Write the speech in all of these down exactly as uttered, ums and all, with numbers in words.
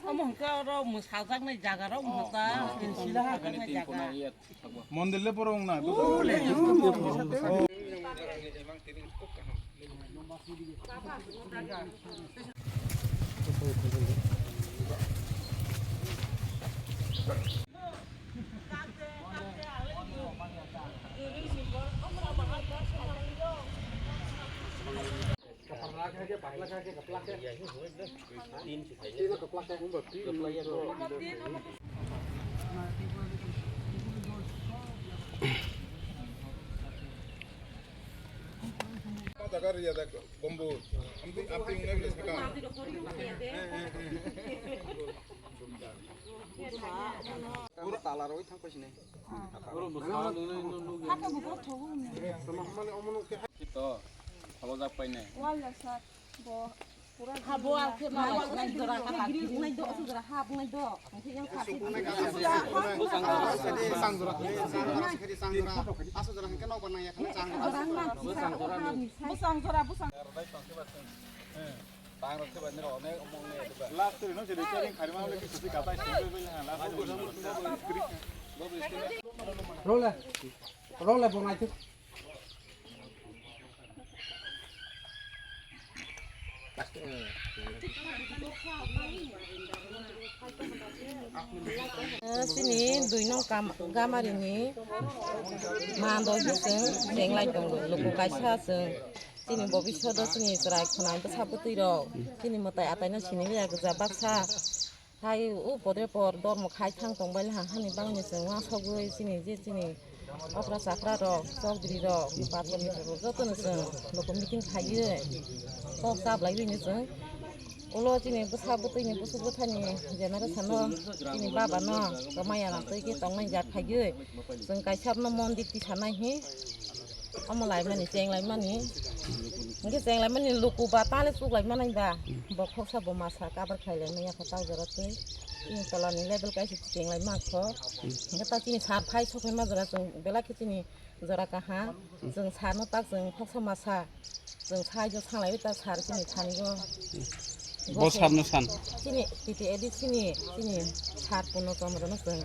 Omo hwnkhe oro mwsajaknai jaga rok, mwsa. Mondir le borok wngna. Jaga ria da gombo. Amti, amti ngai saka. Tala roi thang paisine. Haka bugo thogo ne. Kito, kholojak paine. Walla sir, bo pura ha bo alkhe ma nai dora ka ta nai do su dora ha nai do. Ang khe yang ka. Sang jora, sang jora, sang jora. Asu jora hingke nok banang ya khe sang jora. Bo sang jora, bo sang. Last no se recording khari ma le kisi katai sing bai ha last. Role, role bonai tu. Sini dui nong kam-, gamari ni mando hising jenglai tongo, luku kaisa sing. Chini bobishodo chini chwrai khwnai bwsa bwtwi rok chini mwtai atai no sini ya gwja baksa. Hai o podre por dormo khai thang tong bai ha hani bangni chwng uansugwi chini je chini okra chakra rok chokdri rok patwrwi rok jotono chwng luku meeting khaiwi kok chablaiwi ni chwng ulo chini bwsa bwtwi ni busuk bwthani generation no chini baba no kwmaya twi khe tongnai jak khaiwi chwng kaisa no mondir tisanai hi. Omo laimani, cheng laimani. Hingke cheng laimani luku ba tale chuk laimani ba. Bo khoksa bo masa kabar khlai laimani yakha tau jora twi. Chini tola ni level kaisa cheng laima kho. Hingke ta chini sar phai sok laima jora chwng belai khe chini jora kaha. Chwng sar no tak chwng khoksa masa. Chwng sai jo sanglai ta sar chini thani jo. Bo sar no san. Chini T T A D C ni chini sar Purno Chandra no chwng.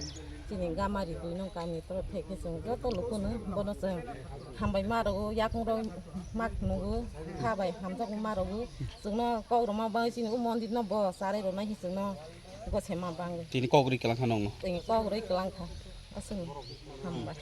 Chini gamari dui nong kami toro theke chwng joto lukuno bono chwng hambai ma rwgo, yakung rok ma nugo, kha bai hamjak ma rwgo. Chwngno kok rwma bai chini o mondir no bo charai rwnai hi chwngno gose ma bangwi. Tini kok ri kelang kha nongno. Tini kok rwi kelang kha. Aswk hambai.